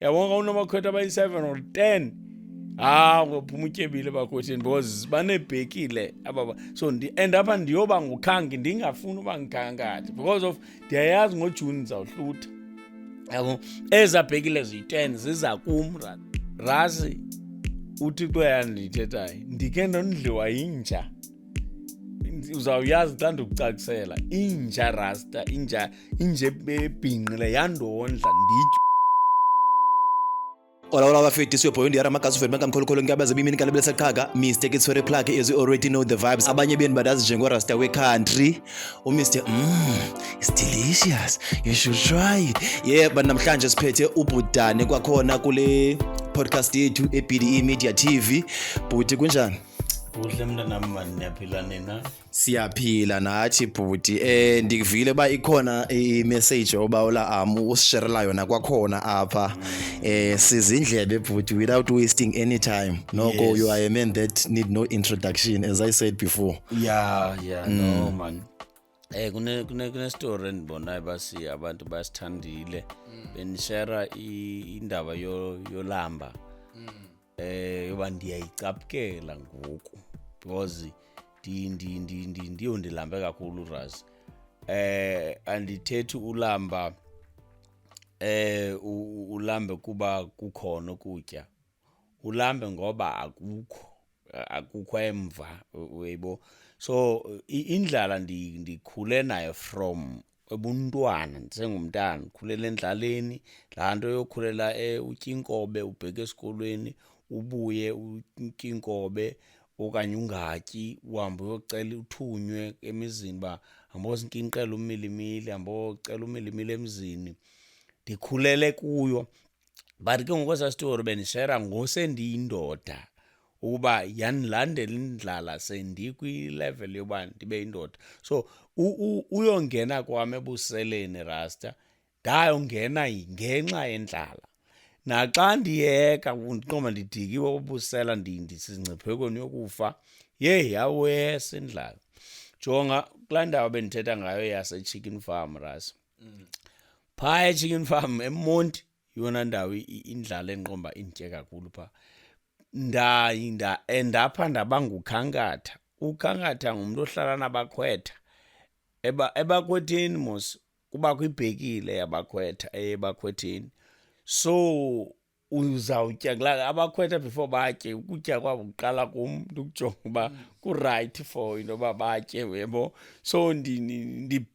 Yabona, xa unamakhwetha abayi-7 or 10, hawu, ngophuma utyebile bakhwetheni because baneebhekile aba. So and apha ndiyoba ngukhanki, ndingafuni uba ngikhankathi because of ndiyayazi ngoJuni ndizawuhlutha, yabo. Ezaa bhekile ziyi-10 ziza kum. Rasi, uThixo yandithethayo, ndikhe ndondliwa yinja. Uzawuyazi xa ndikucacisela. Inja, rasta, inja, inja ebhinqile yandondla nditye. Hola, hola, bafethu, it's your boy Ndiyara Magazi ufethu makamkhulukhulu nkabaze bimini kalebele saqhaka Mr. Kitswere Plug, as you already know the vibes. Abanye benu badazi njengo Rasta we country, uMr. It's delicious, you should try it. Yeah, but namhlanje siphethe ubudane kwakhona kule podcast yethu eBDE Media TV. Bhuti, kunjani? Kuhle, mntanam mani, niyaphila nina? Siyaphila nathi, bhuti. Ndikuvile uba ikhona i-message obawula usisherela yona kwakhona apha. Sizindlebe, bhuti, without wasting any time. Noko you are a man that need no introduction, as I said before. Yeah, no man, kune story endibonayo basi abantu bayasithandile, benishera indaba yolamba, yoba ndiyayicaphukela ngoku because ndi ndi ndi ndi ndiyo ndilambe kakhulu, ras. Andithethi ulamba, ulambe kuba kukhona ukutya, ulambe ngoba akukho emva, uyibo. So indlala ndikhule nayo from ebuntwana, ndisengumntana, ndikhulele endlaleni. Laa nto yokhulela, utya inkobe ubheke esikolweni, ubuye utye inkobe okanye ungatyi, uhambe uyocela, uthunywe emizini uba hamba ozinkinqela umilimili, hamba ocela umilimili emzini. Ndikhulele kuyo, but ke ngoku esaa story bendishera ngosendiyindoda ukuba yandilandela indlala sendikwi-level yoba ndibe yindoda. So uyongena kwam ebuseleni, rasta, ndayongena ngenxa yendlala. Naxa ndiyeka ndiqomba ndidikiwe ubusela, ndisengciphekweni yokufa, yeyi, yawesa indlala. Jonga kulaa ndawo bendithetha ngayo yaseChicken Farm, ras, phaa eChicken Farm eMonti, yona ndawo indlala endiqomba inditye kakhulu phaa. Nda endapha ndaba ngukhankatha. Ukhankatha ngumntu ohlala nabakhwetha. Ebakhwetheni mos kubakho ibhekile yabakhwetha ebakhwetheni, so uzawutya kulaa abakhwetha before batye. Ukutya kwabo kuqala kum, ndikujonga uba ku-right for into yoba batye, uyabo. So nditye,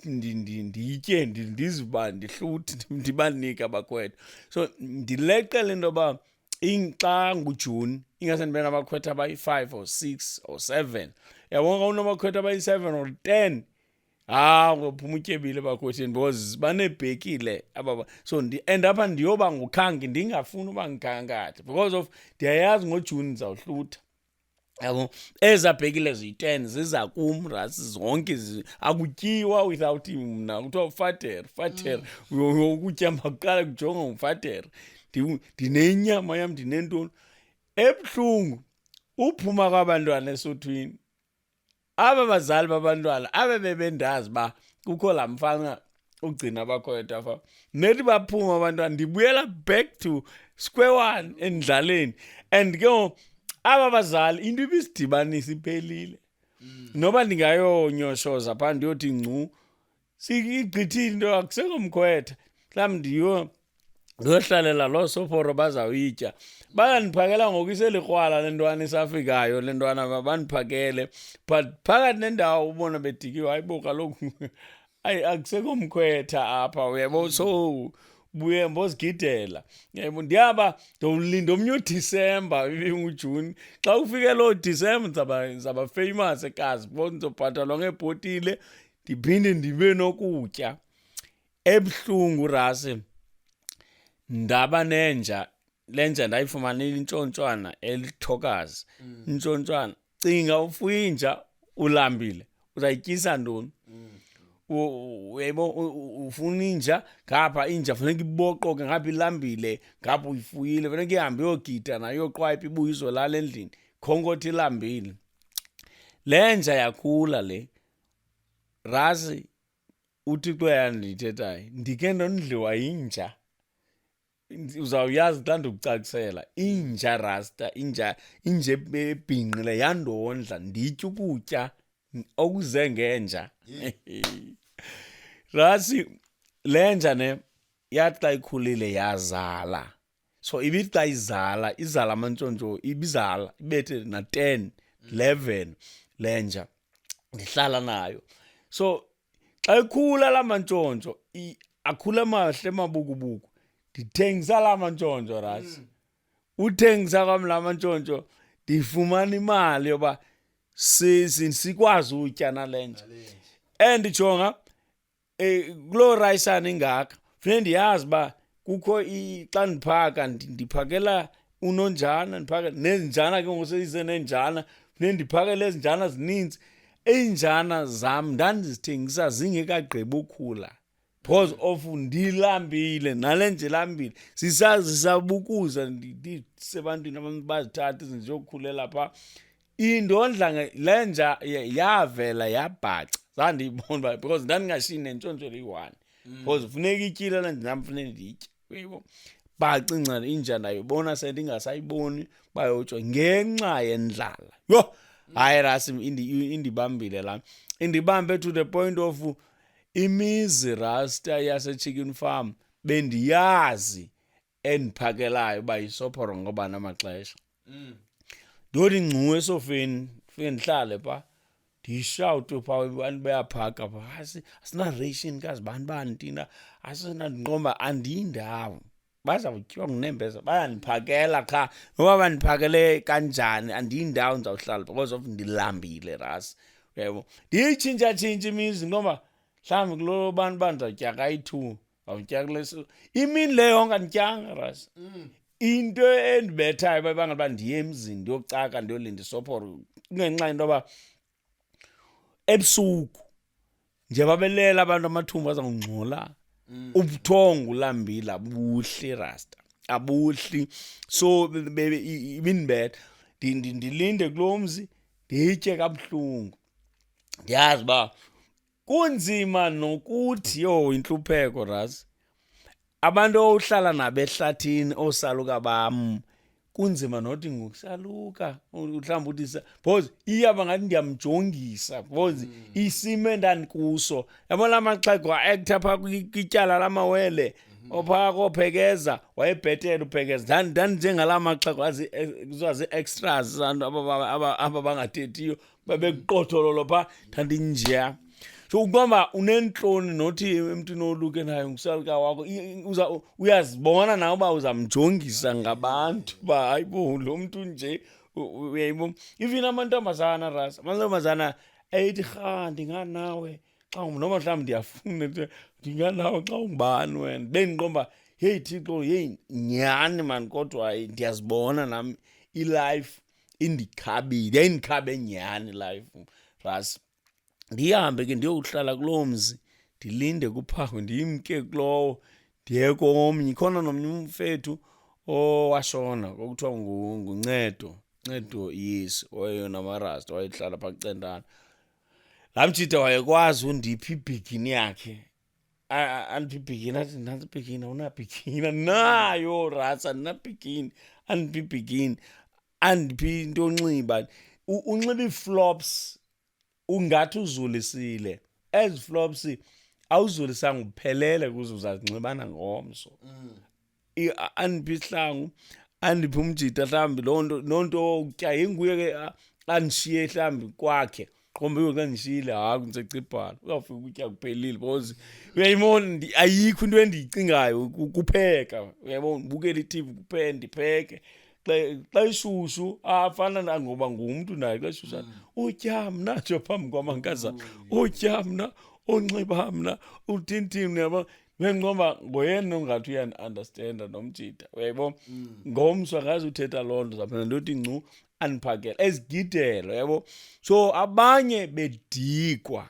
ndizive uba ndihluthi, ndibanike abakhwetha. So ndileqele into yoba xa nguJuni ingase ndibe nabakhwetha abayi-5 or 6 or 7. Yabona, xa unabakhwetha abayi-7 or 10, hawu, ngophuma utyebile bakhwetheni because baneebhekile aba. So and apha ndiyoba ngukhanki, ndingafuni uba ngikhankathi because of ndiyayazi ngoJuni ndizawuhlutha, yabo. Ezaa bhekile ziyi-10 ziza kum, rasi, zonke. Akutyiwa without mna. Kuthiwa ufatere, fatere, ukutya makuqala kujonga ngufatere. Ndinenyama yam, ndinentoni. Ebuhlungu uphuma kwabantwana esuthwini, aba bazali babantwana abe bebendazi uba kukho laa mfana ugcina abakhwetha apha. Nethi baphuma abantwana, ndibuyela back to square one endlaleni. And ke ngoku aba bazali, into ibisidibanisa iphelile. Noba ndingayonyoshoza phaa, ndiyothi ngcu, igqithile into, akusekho mkhwetha. Mhlawumbi ndiyohlalela loo soforo bazawuyitya, bayandiphakela ngoku iselikrwala le ntwana isafikayo, le ntwana bandiphakele. But phakathi nendawo ubona bedikiwe, hayibo kaloku, ayi, akusekho mkhwetha apha, uyabo. So buye mbozigidela, yebo. Ndiyaba ndowulinda omnye uDisemba, ibinguJuni. Xa ufike loo Disemba ndizawuba famous ekazi bo, ndizobhatalwa ngeebhotile, ndiphinde ndibe nokutya. Ebuhlungu, rasi, ndaba nenja. Le nja ndayifumanile intshontshwana elithokazi, intshontshwana. Cinga ufuya inja ulambile, uzayityisa ntoni? Uyayibona, ufuna inja ngapha, inja funeka iboqoke ngapha, ilambile ngapha, uyifuyile, funeka ihambe iyogida nayo, iyoqwayipha, ibuye izolala endlini, khonkothi ilambile. Le nja yakhula le, rasi, uThixo yandithethayo, ndikhe ndondliwa yinja. Uzawuyazi xa ndikucacisela. Inja, rasta, inja, inja ebhinqile yandondla, nditya ukutya okuze ngenja. Rasi, le nja ne yathi xa ikhulile yazala. So ibithi xa izala, izala amantshontsho, ibizala ibethe na-10, 11 le nja. Ndihlala nayo. So xa ikhula la mantshontsho, akhula mahle mabukubuku. Ndithengisa la mantshontsho, rasi. Uthengisa kwam la mantshontsho, ndifumana imali yoba sikwazi utya nale nja. And jonga, kuloo rayisana ingaka funeka ndiyazi uba kukho xa ndiphaka, ndiphakela unonjana, ndiphakela nezinjana ke ngoku seyize nenjana, funeka ndiphakele ezi njana zininzi. Iinjana zam ndandizithengisa zingekagqibi ukhula because of ndilambile, nale nje ilambile, sisabukuza ndisebantwini abantu bazithathe izinto ziyokhulela phaa. Indondla le nja yavela yabhaca, zandiyibona uba because ndandingashiyi nentshontsho eliyi-1, because funeka ityile le nja, nam funeka nditye. Uyibo? Bhaca ingca inja, ndayibona sendingasayiboni bayotsho ngenxa yendlala. Yho, hayi rasi, indibambile laa, indibambe to the point of imizi, rasta, yaseChicken Farm bendiyazi endiphakelayo uba yisophoro ngoba namaxesha. Ndothi ngcu esofeni, fike ndihlale phaa, ndishawute phaa, abantu bayaphaka phaa, asina-ration kazibani bani thina, asina. Ndiqomba andiyindawo, bazawutyiwa ngunembeza, bayandiphakela qha noba bandiphakele kanjani, andiyindawo, ndizawuhlala because of ndilambile, rasi. Uyayibona, ndiyitshintshatshintsha imizi ngoba mhlawumbi kulo bantu bandizawutya kayi-2, awutya kule imini le yonke andityanga, rasi. Into endibethayo uba ibangela uba ndiye emzini ndiyocaka, ndiyolinda isophoro, kungenxa yento yoba ebusuku nje babelela abantu, amathumbu azawungxola, ubuthongo ulambile abuhli, rasta, abuhli. So ibindibetha, ndilinde kulo mzi, nditye kabuhlungu, ndiyazi uba kunzima nokuthi yo intlupheko, ras. Abantu ohlala nabo ehlathini, oosaluka bam, kunzima nothi ngokusaluka mhlawumbi uthi because iyaba ngathi ndiyamjongisa because isimo endandikuso, yabona, amaxhego a-acta phaa kwityala lamawele ophaa kophekeza wayebhetele uphekeza. Ndandinjengalaa maxhego kuthiwa zii-extras, abantu aba bangathethiyo babekuqothololo phaa, ndandinjeya. So ukuba uneentloni nothi emntwini oluke nayo ngusaluka wakho, uyazibona nawe uba uzamjongisa ngabantu uba hayi bo, lo mntu nje. Uyayibona, even amantombazana, ras, amantombazana ayithi rha, ndinganawe xa noma mhlawumbi ndiyafuna nje, ndinganawe xa ungubani wena. Bendiqomba, heyi Thixo, heyi nyhani mani, kodwa hayi, ndiyazibona nam, i-life indikhabile, yayindikhabe nyhani life, ras. Ndihambe ke ndiyokuhlala kuloo mzi, ndilinde kuphakwe, ndimke kulowo ndiye komnye. Ikhona nomnye umfethu owashona okuthiwa nguNcedo, Ncedo Yesi, wayenamarasta, wayehlala phaa kuCentana. Laa mjita wayekwazi undipha ibhikini yakhe, andiphe ibhikini, athi nantsi ibhikini, awunabhikini? Andinayo, rasa, andinabhikini. Andiphe ibhikini, andiphe into onxiba. Unxiba ii-flops ungathi uzulisile, ezi flops awuzulisanga, uphelele kuze uzazinxibana ngomso. Andiphe isihlangu, andiphe umjita, mhlawumbi loo nto, loo nto kutya yinguye ke, andishiye mhlawumbi kwakhe, qombe xa ndishiyile, hayi, ndisecibhala, uzawufika ukutya kuphelile because uyayibona, ayikho into endiyicingayo, kupheka, uyayibona, ndibukele i-TV kuphela, ndipheke. Xa ishushu afana nangoba ngumntu naye, xa ishushu athi, utya mna nje phambi kwamankazana, utya mna, unxiba mna, uthintini, uyabona. Bendiqomba ngoyena ongathi uyandi-understanda nomjita, uyayibona. Ngomso akazi uthetha loo nto, zaphinda ndothi ngcu, andiphakele ezigidelo, uyabo. So abanye bedikwa,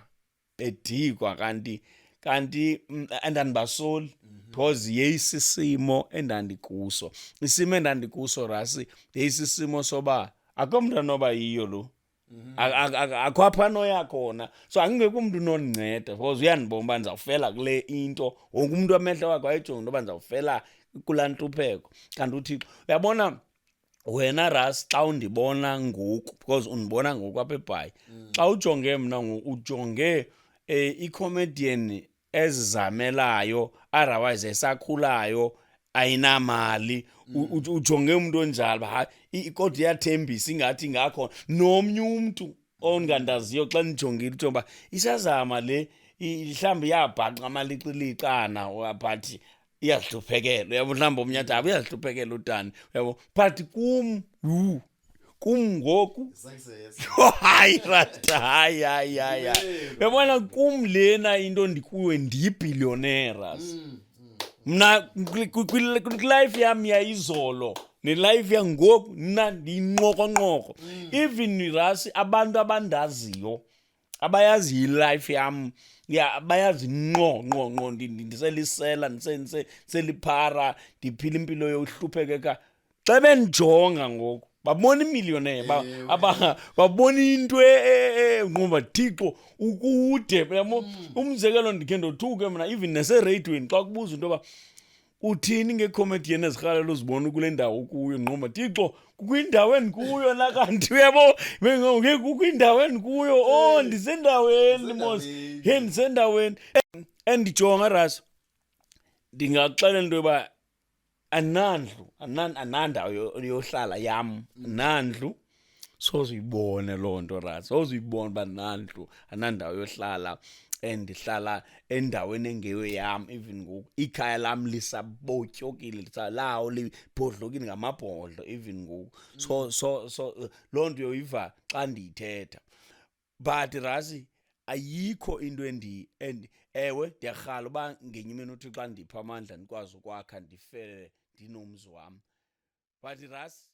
bedikwa, kanti andandibasoli because yeyisisimo endandikuso, isimo endandikuso, rasi, yeyisisimo soba akho mntu anoba yiyo lo. Akho apha anoya khona, so angekho umntu unondinceda because uyandibona uba ndizawufela kule into. Wonke umntu amehlo wakhe wayejonga into yoba ndizawufela. Kulaa ntlupheko kanti uThixo uyabona wena Ras, xa undibona ngoku, because undibona ngoku apha eBhayi, xa ujonge mna ngoku ujonge i-comedian ezizamelayo, otherwise esakhulayo, ayinamali. Ujonge umuntu onjalo uba hayi, kodwa iyathembisa, ingathi ingakhona nomnye umntu ongandaziyo. Xa ndijongile ujonge uba isazama le, mhlawumbi iyabhaqa amaliqiliqana, but iyazihluphekela, uyabo. Mhlawumbi omnye athi, "Hayi, uyazihluphekela udani," uyabo. But kum, yhu, kum ngoku, hayi rasta, hayi, hayi, hayi, hayi, uyabona kum lena into ndikuyo, ndiyibillionaire mna. Kwilife yam yayizolo nelife yangoku, mna ndiyinqokonqoko. Even rasi abantu abandaziyo, abayaziyo ilife yam ya, bayazi nqo nqo nqo ndiselisela, ndiseliphara, ndiphila impilo yohluphekeka. Xa bendijonga ngoku babona imillionaire, babona into nqoba Thixo ukude, uyabo. Umzekelo, ndikhe ndothuke mna even nasereyidweni xa kubuza into yoba uthini ngecomedian ezirhalela uzibona kule ndawo ukuyo, nqoba Thixo, kukho indawo endikuyo na kanti, uyabo. Kukho indawo endikuyo, oh, ndisendaweni mos, he, ndisendaweni. Endijonga ras, ndingaxelela into yoba andinandlu, andinandawo yohlala yam, andinandlu. Soze uyibone loo nto ras, soze uyibone uba andinandlu, andinandawo yohlala and ndihlala endaweni engeyo yam. Even ngoku ikhaya lam lisabotyokile, lawo libhodlokile ngamabhodlo even ngoku. So loo nto uyoyiva xa ndiyithetha. But rasi, ayikho into endi and ewe, ndiyarhala uba ngenye imini uthi xa ndipha amandla ndikwazi ukwakha, ndifele ndinomzi wam. But ras